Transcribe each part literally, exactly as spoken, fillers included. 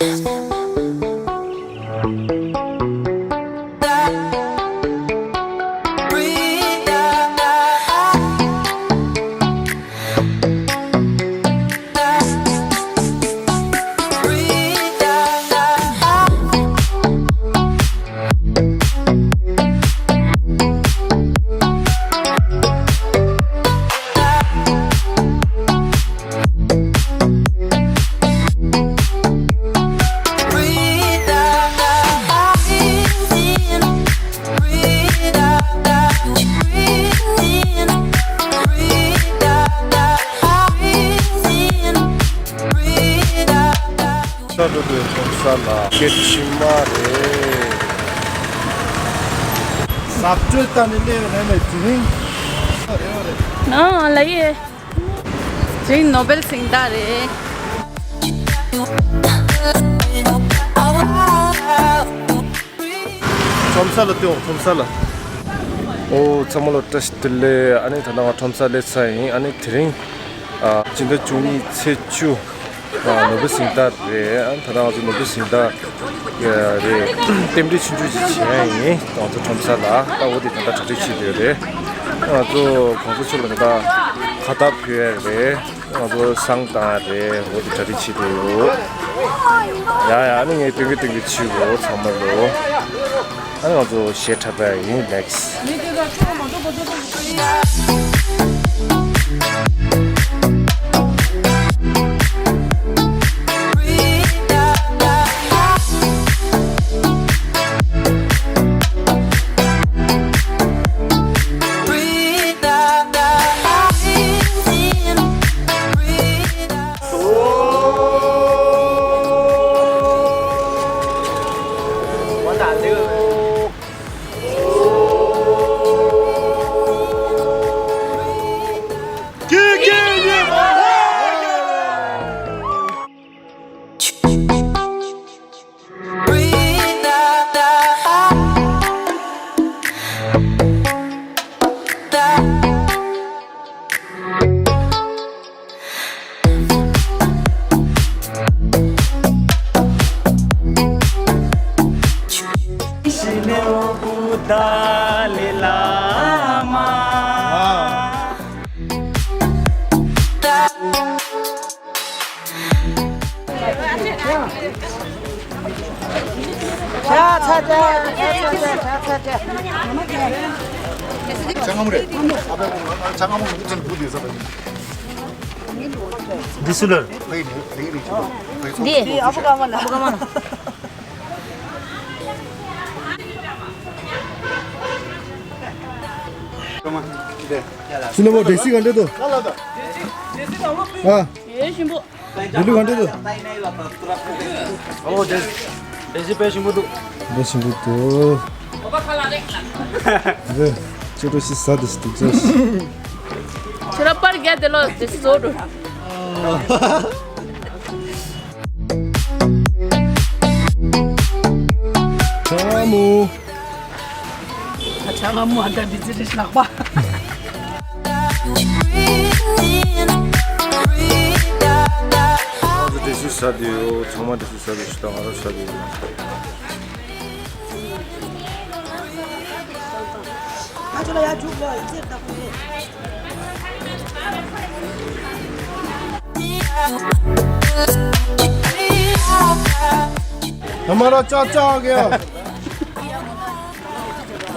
ས་འགྲོ་དུས་ཁྲོམ་ས་ལ་སྐད་ཆ་མ་རེད། ཟབ་སྤྲོས་བཏང་ནས་སླེབས་རན་ལས་དེ་རིང་། ཨང་ལ་ཡེ། དེ་རིང་ནོ་བེལ་གཟེངས་རྟགས་རེད། ཁྲོམ་ས་ལ་སྟོན། ཁྲོམ་ས་ལ། ཨོ་ཚང་མ་ལ་བཀྲ་ཤིས་བདེ་ལེགས། ཨ་ནི་ད་ལྟ་ང་ཁྲོམ་ས་སླེབས་ཚར་ཡིན། ཨ་ནི་དེ་རིང་ཨ་སྤྱི་ཟླ་བཅུ་གཉིས་ཚེས་བཅུ། ཨ་ནོ་བེལ་གཟེངས་རྟགས་རེད། ཨ་ད་ལྟ་ང་ཚོ་ནོ་བེལ་གཟེངས་རྟགས་རེད། རྟེན་འབྲེལ་ཆུང་ཆུང་ཅིག་བྱེད་ཡ་ཡིན། ང་ཚོ་ཁྲོམ་ས་ལ་ད་འོ་དེ་ད་ལྟ་གྲ་སྒྲིག་བྱེད་བསྡད་ཡོད་རེད། ང་ཚོ་གོང་ས་མཆོག་ལ་ད་ལྟ་ཁ་བཏགས་ཕུལ་ཡ་རེད། ང་ཚོ་བསང་བཏང་ཡ་རེད། འོ་དེ་གྲ་སྒྲིག་བྱེད་བསྡད་ཡོད། ཡ་ཡ། ཨ་ནི་ངས་སྟོན་གི་སྟོན་གི་བྱེད་དགོས་ཚང་མ་ལོ། ཨ་ནི་ང་ཚོ་གཞས་འཁྲབ་པ་ཡིན། ལེགས། འདི་སུ་ལ། འདི། སུ་ལ་བོ་སྡེ་སྲིད་ག་འདྲ་འདུག་ཨ། ཡོད་ཞིམ་པོ། འདི་ལུ་ག་འདྲ་འདུག་ཨོ་སྡེ་སྲིད་དཔེ་ཞིམ་པོ་འདུག་དཔེ་ཞིམ་པོ་འདུག་རེད། ཅོ་ཏོ་ཤི་ས་དེ་ཤི་དུག་ཅོ་ཤི། ཁྱོད་ར་པར་རྒྱ་དེ་ལོ་དེ་ཤི་བཟོ་འགྲོ། ཆ་མོ། ཆ་ང་མོ་ཨ་ད་འདི་ཚེ་རེ་ལག་པ། ང་ཚོ་དེ་ཤི་ས་དེ་ཡོད། ཚང་མ་དེ་ཤི་ས་དེ་ཤི་ད་ང་ར་ཤ་དེ་ཡོད། हमारा चाचा आ गया।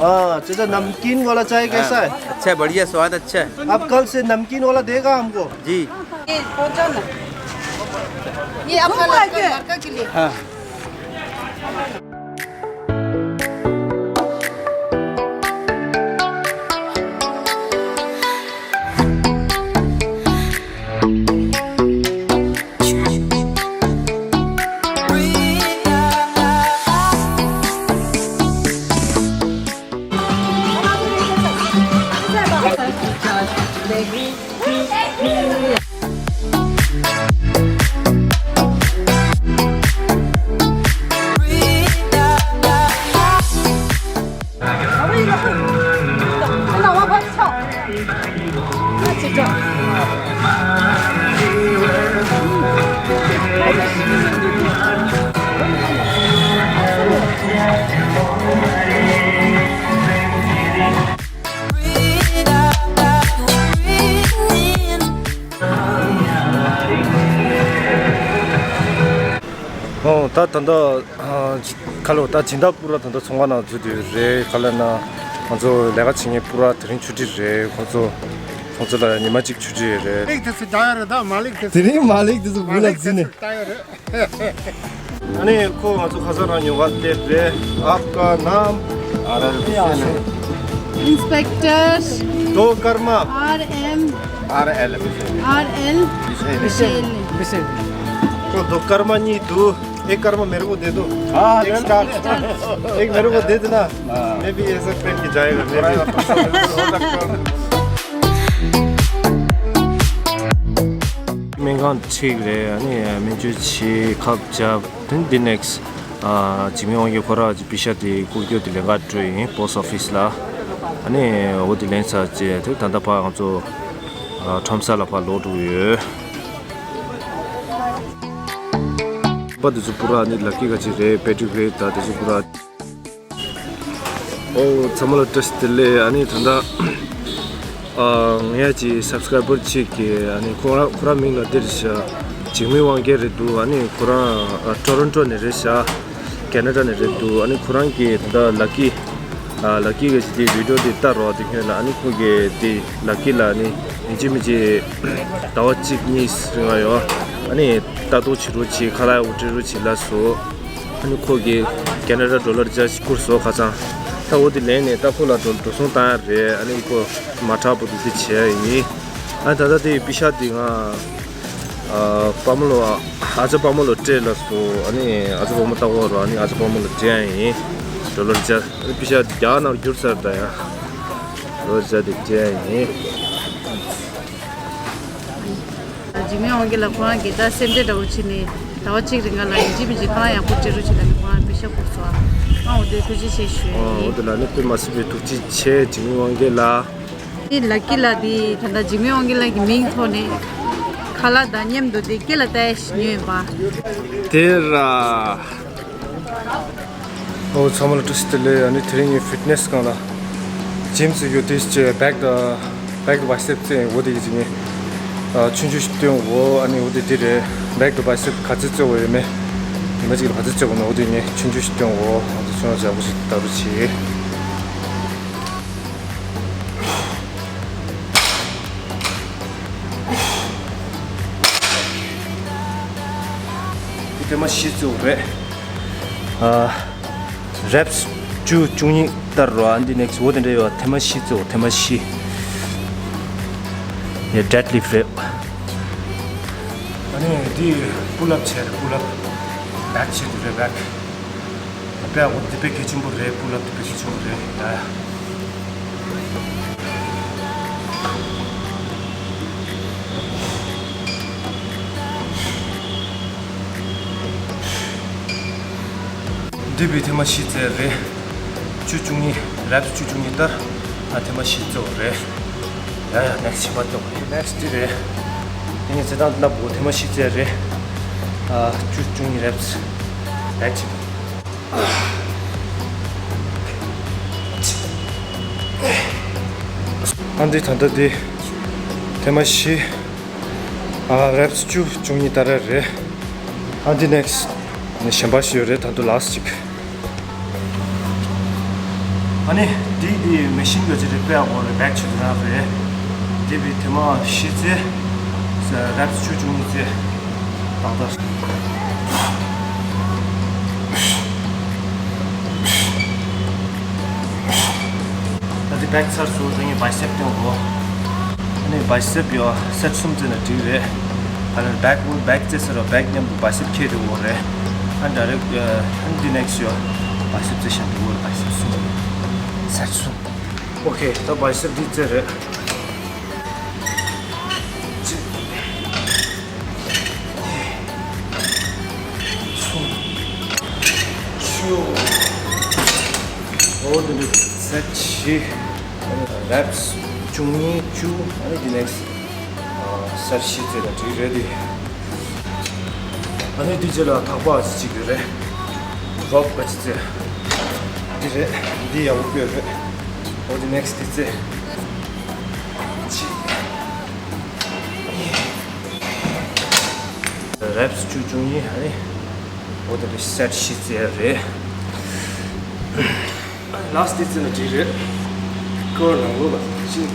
हाँ, चाचा, नमकीन वाला चाय कैसा है? हाँ, अच्छा है, बढ़िया, स्वाद अच्छा है। अब कल से नमकीन वाला देगा हमको। जी। ये पहुंचा ना। ये आपका लड़का, लड़का के लिए। हाँ। ཨོ། ད་ད་ལྟ་ཨ་ཁ་ལོ། ད་སྦྱིན་བདག་པུ་ར་ད་ལྟ་ཚོང་ཁང་ནང་འཛུལ་དུས་རེད། ག་ལ་ན་ང་ཚོ་ལས་ཀ་བྱེད་མཁན་པུ་ར་དེ་རིང་ཆུ་ཁྲིད་རེད། ཁོང་ཚོ་ཁོང་ཚོ་ལ་ཉི་མ་གཅིག་ཆུ་ཁྲིད་རེད། མ་ལིག་དེ་ཚོ་རྒྱག་ཡ་རེད། ད་མ་ལིག་དེ་ཚོ། དེ་རིང་མ་ལིག་དེ་ཚོ་མ་བུ་ལ་ལིག་དེ་འཛུལ་ནས། ཚོ་རྒྱག་ཡ་རེད། ཨ་ནི་ཁོ་ང་ཚོ་ཁ་སང་རང་ཉོ་ག་དེ་རེད། आपका नाम? R L Vishel. Inspector. Do Karma. R M. R L Vishel. R L Vishel. Vishel. तो दो कर्मा नहीं तू, एक कर्मा मेरे को दे दो। हाँ, एक ले लो। स्टार। एक मेरे को दे देना। हाँ। मैं भी ऐसा पहन के जाएगा, मैं भी। སྨན་ཁང་ཁྲིད་རེད། ཨ་ནི་སྨན་བཅོས་བྱེད། ཁབ་བརྒྱབ། དེ་འདི་ནེགས་ཨ་འཇིགས་མེད་དབང་རྒྱལ་ཁོ་རང་གི་པི་ཤ་དེ་བསྐུར་རྒྱུ་དེ་ལེན་ག་འགྲོ་ཡིན། པོ་སི་ཊི་ཨོ་ཕི་སི་ལ། ཨ་ནི་འོ་དེ་ལེན་ཚར་རྗེས་དེ་ད་ལྟ་ཕར་ང་ཚོ་ཨ་ཁྲོམ་ས་ལ་ཕར་ལོག་འགྲོ་གི་ཡོད། པ་དེ་ཚོ་པུ་ར་ཨ་ནི་ལ་ཀི་ག་ཅིག་རེད། པེ་ཏི་རི་རེད། ད་དེ་ཚོ་པུ་ར། ཨོ། ཚང་མ་ལ་བཀྲ་ཤིས་བདེ་ལེགས། ཨ་ནི་ད་ལྟ་ཨ་ངའི་ཅིག་སབ་སི་ཀ་རའི་བར་ཅིག་གིས་ཨ་ནི་ཁོ་རང་ཁོ་རང་མིང་ལ་འདིར་ཤ་འཇིགས་མེད་དབང་རྒྱལ་རེད་འདུག་ཨ་ནི་ཁོ་རང་ཨ་ཊོ་རོན་ཊོ་ནས་རེད་ཤག་ཀེ་ན་ཌ་ནས་རེད་འདུག་ཨ་ནི་ཁོ་རང་གིས་ད་ལྟ་ལ་ཀི་ཨ་ལ་ཀི་གི་ཅིག་དེ་བི་ཌི་ཡོ་དེ་ལྟ་རོགས་དེ་སྔོན་ལ། ཨ་ནི་ཁོ་གིས་དེ་ལ་ཀི་ལ་ཨ་ནི་ཡིན་གཅིག་མིན་གཅིག་ཟླ་བ་གཅིག་གཉིས་རིང་ལ་ཡོད་ཨ་ནི་ལྟ་རྟོག་བྱེད་རོགས་བྱེད། ཁ་ལག་འོ་སྤྲད་རོགས་བྱེད་ལབ་སོང་། ཨ་ནི་ཁོ་གིས་ཀེ་ན་ཌ་ཌོ་ལར་བརྒྱ་ཞིག་བསྐུར་སོང་། ཁ་སང་ད་འོ་དེ་ལེན་ནས་ད་ཁོ་ལ་འགྲོ་འགྲོ་སོང་བཏང་ཡ་རེད། ཨ་ནི་ཁོ་མ་དྲག་པོ་འདུག་དེ་བྱས་ཡིན། ཨ་ནི་ད་ལྟ་དེ་པི་ཤ་དེ་ང་ཨ་པ་མོ་ལོ་ཨ་ཅག་པ་མོ་ལོ་སྤྲད་ལབ་སོང་། ཨ་ནི་ཨ་ཅག་པ་མོ་ལྟ་གོ་རོགས། ཨ་ནི་ཨ་ཅག་པ་མོ་ལོ་སྤྲད་ཡ་ཡིན། ཌོ་ལར་བརྒྱ། ཨ་ནི་པི་ཤ་རྒྱ་ནང་བསྒྱུར་ཚར་ད་ཡ། ཌོ་ལར་བརྒྱ་དེ་སྤྲད་ཡ་ཡིན། འཇིགས་མེད་དབང་རྒྱལ་ལགས་ཁོ་རང་གིས་ད་སེམས་ཁྲལ་འདྲ་བོ་བྱས་ནས་ཟླ་བ་གཅིག་རིང་ལ་ཡིན་གཅིག་མིན་གཅིག་ཁ་ལག་ཡག་པོ་སྤྲད་རོགས་བྱེད་ལབ་ནས་ཁོ་རང་པེ་ཤ་བསྐུར་སོང་། ཨ་འོ་དེ་ཐུགས་རྗེ་ཆེ་ཞུ་ཡ་ཨོ་ཡིན། དེ་ལ་ནི་དཔེ་མ་སྲིད་པའི་ཐུགས་རྗེ་ཆེ། འཇིགས་མེད་དབང་རྒྱལ་ལགས། དེ་ལ་ཀི་ལ་དེ་ད་ལྟ་འཇིགས་མེད་དབང་རྒྱལ་ལགས་ཀྱི་མིང་ཐོག་ནས་ཁ་ལག་དང་མཉམ་དུ་དེ་སྐེ་ལ་བཏགས་ཡ་ཞིག་ཉོས་ཡིན་པ། དེ་ར། ཨོ་ཚང་མ་ལ་བཀྲ་ཤིས་བདེ་ལེགས། ཨ་ནི་དེ་རིང་ངའི་ཕིཊ་ནེ་སི་སྒང་ལ་ཇིམ་ཟེར་ཡོད་དེ་ཅེ་བེག་དང་བེག་དང་བའི་སེབ་ཙེ་འོ་དེ་གི་ཅིག་ངས་ཨ་ཆུང་ཆུང་ཞིག་སྟོན་འོ། ཨ་ནི་འོ་དེ་དེ་རེད། བེག་དང་བའི་སེབ་ག་ཚོད་རྩེ་འོ་ཡོད་མེད་ཉི་མ་གཅིག་ལ་ག་ཚོད་རྩེ་འོ་ན་འོ་དེ་ངས་ཆུང་ཆུང་ཞིག་སྟོན་འོ། ཨ་དེ་ཆུང་ཆུང་ཡག་པོ་ཞིག་ལྟ་རུ་བྱེད། འདི་ཐེངས་མ་བཞི་རྩེ་བ་རེད། ཨ། རེབ་བཅུ་བཅུ་གཉིས་ལྟར་རོ། ཨ་འདི་ནེག་སི་འོ་དེ་འདྲ་ཡོད། ཐེངས་མ་བཞི་རྩེ་བ། ཐེངས་མ་བཞི། ཡ་ཌེཌ་ལིཕ་རེད། ཨ་ནི་འདི་པུལ་ཨབ་བྱས་རེད། པུལ་ཨབ། བེག་བྱེད་དུ་རེད། བེག་དཔེ་འོ་འདི་དཔེ་གལ་ཆེན་པོ་རེད། པུལ་ཨབ་དེ་དཔེ་གལ་ཆེན་པོ་རེད། ཡ་ཡ། འདི་བི་ཐེངས་མ་བཞི་རྩེ་རེད། བཅུ་བཅུ་གཉིས། རེབ་བཅུ་བཅུ་གཉིས་ལྟར་ཨ་ཐེངས་མ་བཞི་རྩེ་བ་རེད། ཡ་ཡ། ནེག་སི་ཕྱི་པ་ལྟ་བ་རེད། ནེག་སི་འདི་རེད། དེ་ནས་རྩེ་སྟངས་ལབ་དགོས། ཐེངས་མ་བཞི་རྩེ་རེད། ཨ་བཅུ་བཅུ་གཉིས་རེབ་སི་རེད་ཅིག་ཨ་འདི་ད་ལྟ་འདི་ཐེངས་མ་བཞི། ཨ་རེབ་སི་བཅུ་བཅུ་གཉིས་ལྟར་རེད། ཨ་འདི་ནེག་སི་ནི་གཞན་པ་ཞིག་ཡོད་རེད། ད་དུང་ལ་སི་ཊི་ཅིག་ཨ་ནི་འདི་འདི་མེ་ཤིན་ག་ཅི་རེད། དཔེ་ཡག་པོ་རེད། བེག་བྱེད་དུས་རང་རེད། འདི་བི་ཐེངས་མ་བཞི་རྩེ། རེབ་སི་བཅུ་བཅུ་གཉིས་རྩེ། ཏག་ཏག་ད་འདི་བེག་ཚར་སོང་། ད་ངས་བའི་སེབ་སྟོན་གོ། ཨ་ནི་བའི་སེབ་ཡོ་སེཊ་གསུམ་རྩེ་ན་འགྲིག་རེད། ཨ་ནི་བེག་བེག་རྩེ་ས་རོ། བེག་མཉམ་དུ་བའི་སེབ་ཁྱེར་དེ་འོ་རེད། ཨ་ནི་ཌའི་རེག་ཨ་ནི་འདི་ནེག་སི་ཡོ་བའི་སེབ་རྩེ་ཤམ་དེ་འོ་རེད། བའི་སེབ་གསུམ། སེཊ་གསུམ། ཨོ་ཁེ། ད་བའི་སེབ་འདི་རྩེ་རེད། ཨོ་དེ་འདྲ་སེཊ་བཞི། ཨ་ནི་རེབ་སི་བཅུ་གཉིས་བཅུ། ཨ་ནི་འདི་ནེག་སི་སེཊ་བཞི་རྩེ་ན་འགྲིག་རེད་དེ། ཨ་ནི་འདི་རྗེས་ལ་ཐག་པ་ཅིག་ཅིག་ཡོད་རེད། རོབ་ག་ཅི་རྩེ། འདི་རེད། འདི་ཡག་པོ་བཀོད་རེད། འོ་དེ་next དེ་ཚེ་reps བཅུ་བཅུ་གཉིས། ཨ་ནི་འོ་དེ་རེད། set བཞི་རྩེ་རེད། Last དེ་ཚེ་ན་འགྲིག་རེད། ཀོར་ནང་ལོགས་ལ་གཅིག་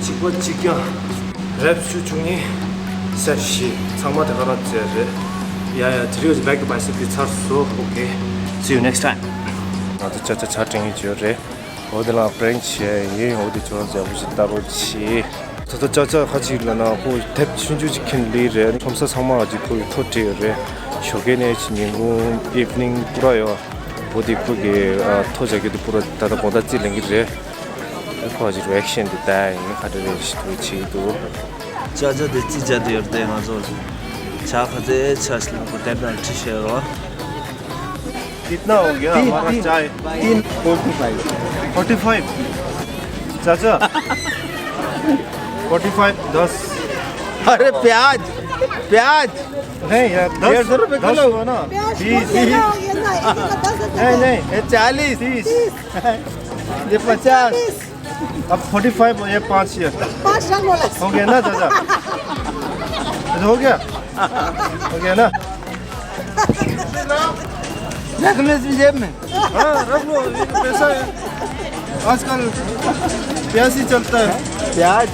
གཅིག་པ་གཅིག་རྐྱང་། reps བཅུ་བཅུ་གཉིས། set བཞི། ཚང་མ་དེ་ག་རང་རྩེ་རེད། ཡ་ཡ། དེ་རིང་back to bicep དེ་ཚར་སོང་། Okay, see you next time. ང་ཚོ་ཅ་ཅ་ཇ་སྤྲད་མཁན་ཅིག་ཡོད་རེད། འོ་དེ་ལ་prank བྱས་ཡིན། འོ་དེ་ཁྱོད་རང་མཛེས་པོ་ཞིག་ལྟ་རོགས་བྱེད། ད་ལྟ་ཅ་ཅ་ཁ་ཅིག་ལ་ན་ཁོ་དེབ་ཆུང་ཆུང་ཅིག་ཁྱེར་ལི་རེད། ཁྲོམ་ས་ཚང་མ་ཅིག་ཁོ་ཡི་ཐོ་བྲིས་ཡོད་རེད། ཞོགས་ཀས་ནས་ཅིག་ཉིན་གུང་evening པུ་ར་ཡོད། འོ་དེ་ཁོ་གི་ཐོ་བྱ་རྒྱུ་དེ་པུ་ར་ད་ལྟ་དགོང་དག་རྩིས་ལེན་གི་རེད། ཁོ་ཅིག་reaction དེ་ལྟ་ཡིན། ག་འདྲ་རེད་ཞིག་ཐུག་བྱེད་ཀྱི་འདུག་ཅ་ཅ་དེ་ཅི་བྱ་དེ་ཡོད་དེ། ང་ཚོ་ཇ་ཁ་ཚེ་ཆ་ཞིག་ལ་ཁོ་དེབ་དང་ཁྲི་བཤད་རོགས། कितना हो गया हमारा चाय? तीन, फोर्टी फाइव। Forty five. चाचा, फोर्टी फाइव दस। अरे प्याज, प्याज। नहीं यार, दस, डेढ़ सौ रुपए दस किलो। हुआ ना। प्याज बीस। कितना हो गया ना? एक किलो दस रुपए नहीं, का। नहीं, ये चालीस। तीस। ये पचास। अब फोर्टी फाइव, ये पाँच, ये पाँच रंग वाला। हो गया ना चाचा? ये तो हो गया। हो गया ना? रख लो इसमें, जेब में। हाँ, रख लो, ये तो पैसा है। आजकल प्याज ही चलता है। प्याज।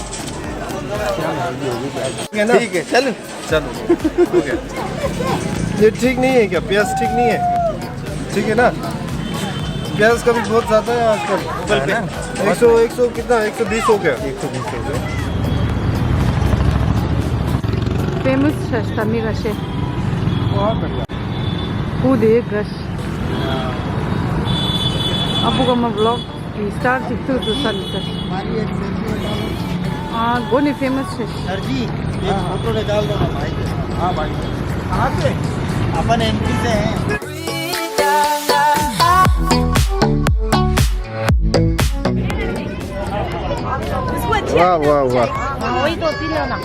हो गया ना? ठीक है, चलो। चलो, हो गया। ये ठीक नहीं है क्या? प्याज ठीक नहीं है? ठीक है ना? प्याज का भी बहुत ज्यादा है आजकल। है ना? एक सौ, एक सौ कितना? एक सौ बीस हो गया। एक सौ बीस हो गया। Famous chef Tamir Ashe. बहुत बढ़िया। Who they crush? अब वो हम vlog की star चित्तू तो सन सर। हाँ, गोने famous है। सर जी, एक फोटो निकाल दो ना भाई के साथ। हाँ भाई। कहाँ से? अपन एमपी से हैं। वाह, वाह, वाह। हाँ, वही दो तीन लेना।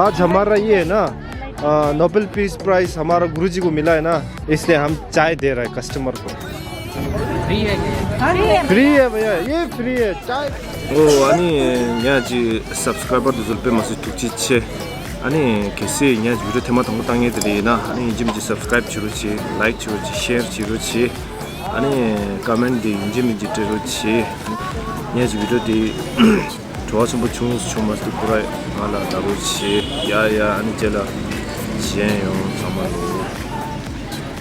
आज हमारा ये है ना, नोबेल पीस प्राइज हमारा गुरुजी को मिला है ना, इसलिए हम चाय दे रहे हैं कस्टमर को। फ्री है क्या? फ्री है भैया, ये फ्री है चाय। ཨོ་ཨ་ནི་ངས་ཅིག་subscriber དེ་ཚོར་དཔེ་མ་སྲིད་ཐུགས་རྗེ་ཆེ། ཨ་ནི་གལ་སྲིད་ངས་video ཐེངས་མ་དང་པོ་བཏང་མཁན་དེ་རེད་ཡིན་ན། ཨ་ནི་ཡིན་གཅིག་མིན་གཅིག་subscribe བྱེད་རོགས་བྱེད། like བྱེད་རོགས་བྱེད། share བྱེད་རོགས་བྱེད། ཨ་ནི་comment དེ་ཡིན་གཅིག་མིན་གཅིག་སྤྲད་རོགས་བྱེད། ངས་ཅིག་video དེ་བྲོ་བ་ཆེན་པོ་བྱུང་བྱུང་མ་སོང་། ཁོ་ར་ང་ལ་ལབ་རོགས་བྱེད། ཡ་ཡ། ཨ་ནི་རྗེས་ལ་མཇལ་ཡོང་། ཚང་མ་ལོ།